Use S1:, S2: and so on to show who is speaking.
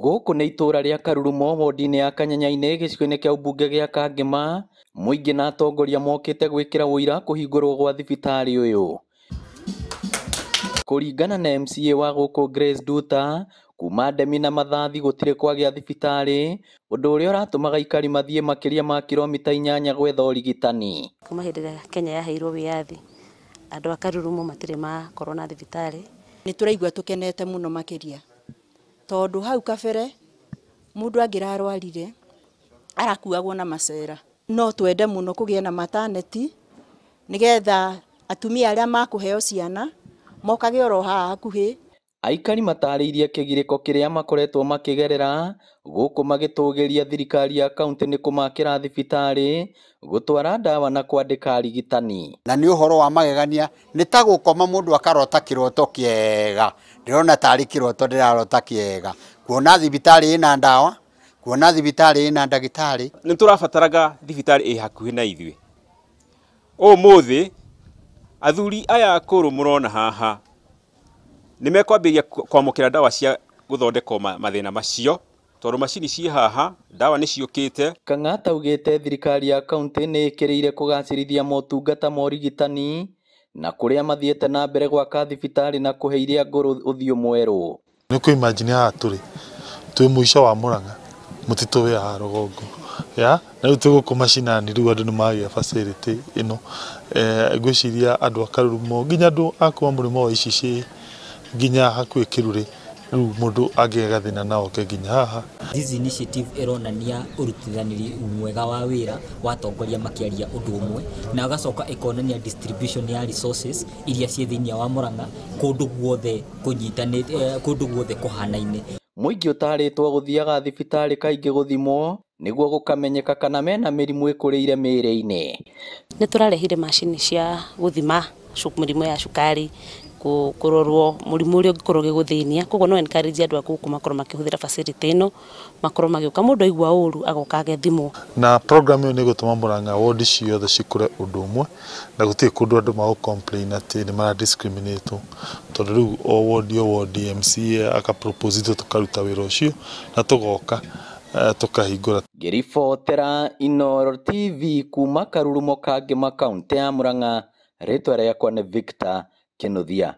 S1: Gũkũ nĩ itũũra rĩa Karurumo wodi-inĩ ya Kanyenyainĩ gĩcigo-inĩ kĩa ũmbunge gĩa Kangema, mũingĩ na atongoria mokĩte gwĩkĩra ũira kũhingũrwo gwa thibitarĩ ũyũ. Kũringana na MCA wa gũkũ Grace Nduta, kuma Ndemi na Mathathi gũtirĩ kwagĩa thibitarĩ, ũndũ ũrĩa ũratũmaga aikari mathiĩ makĩria ma kilomita 8 gwetha ũrigitani.
S2: Kuma hĩndĩ ĩrĩa Kenya yaheirwo wĩyathi, andũ a Karurumo matirĩ makorwo na thibitarĩ.
S3: Nĩ tũraigua tũkenete mũno makĩria tondũ hau kabere mũndũ angĩrarwarire arakuagwo na macera. No twende mũno kũgĩe na maternity nĩgetha atumia arĩa makũheo ciana mokage oro haha hakuhĩ.
S1: Aikari matarĩirie kĩgirĩko kĩrĩa makoretwo makĩgerera gũkũ magĩtũgĩria thirikari ya kaunti nĩ kũmakĩra thibitarĩ, gũtwara ndawa na kwandĩka arigitani.
S4: Na nĩ ũhoro wa magegania, nĩ ta gũkoma mũndũ akarota kĩroto kĩega. Ndĩrona tarĩ kĩroto ndĩrarota kĩega, kuona thibitarĩ ĩna ndawa, kuona thibitarĩ ĩna ndagĩtarĩ.
S5: Nĩ tũrabataraga thibitarĩ ĩ hakuhĩ na ithuĩ. Ũmũthĩ athuri aya akũrũ mũrona haha nĩ mekwambĩrĩria kwamũkĩra ndawa cia gũthondekwo mathĩna macio, tondũ macini ciĩ haha, ndawa nĩ ciũkĩte.
S1: Kang'ata augĩte thirikari ya kaunti nĩ ĩkĩrĩire kũgacĩrithia motungata ma ũrigitani na kũrĩa mathiĩte na mbere gwaka thibitarĩ na kũhe iria ngũrũ ũthiũ mwerũ.
S6: Nĩ kũ imagine haha tũrĩ twĩ mũico wa Murang'a, mũtitũ wĩ haha rũgongo ya na rĩu twĩ gũkũ macinani, rĩu andũ nĩ magĩa facility ĩno. Ngwĩciria andũ a Karurumo nginya andũ a kuma mũrĩmo wa Icicĩ nginya hakuhĩ Kĩrurĩ, rĩu mũndũ angĩgĩa gathĩna no oke nginya haha.
S7: This initiative ĩronania ũrutithanĩri mwega wa wĩra wa atongoria makĩaria ũndũ ũmwe, na ĩgacoka ĩkonania distribution ya resources iria ciĩ thĩinĩ wa Murang'a kũndũ guothe kũnyitanĩte, kũndũ guothe kũhanaine.
S1: Mũingĩ ũtarĩtwo gũthiaga thibitarĩ kaingĩ gũthimwo nĩguo gũkamenyeka kana mena mĩrimũ ĩkũrĩire mĩĩrĩ-inĩ.
S2: Nĩ tũrarehire macini cia gũthima mĩrimũ ya cukari, kũrorwo mũrimũ ũrĩa ũngĩkorwo ũgĩgũthĩnia. Koguo no encourage andũ a gũkũ makorwo makĩhũthĩra facility ĩno, makorwo magĩũka, mũndũ aigua ũru agoka agethimwo.
S6: Na program ĩyo nĩ ĩgũtũma Murang'a wodi ciothe cikũre ũndũ ũmwe, na gũtirĩ kũndũ andũ magũ complain atĩ nĩ mara discriminate, tondũ rĩu o wodi o wodi MCA aka propose ithuĩ tũkaruta wĩra ũcio na tũgoka tũkahingũra.
S1: Ngĩribotera Inooro TV kuma Karurumo Kangema kaunti ya Murang'a, rĩtwa rĩakwa nĩ Victor Kinuthia.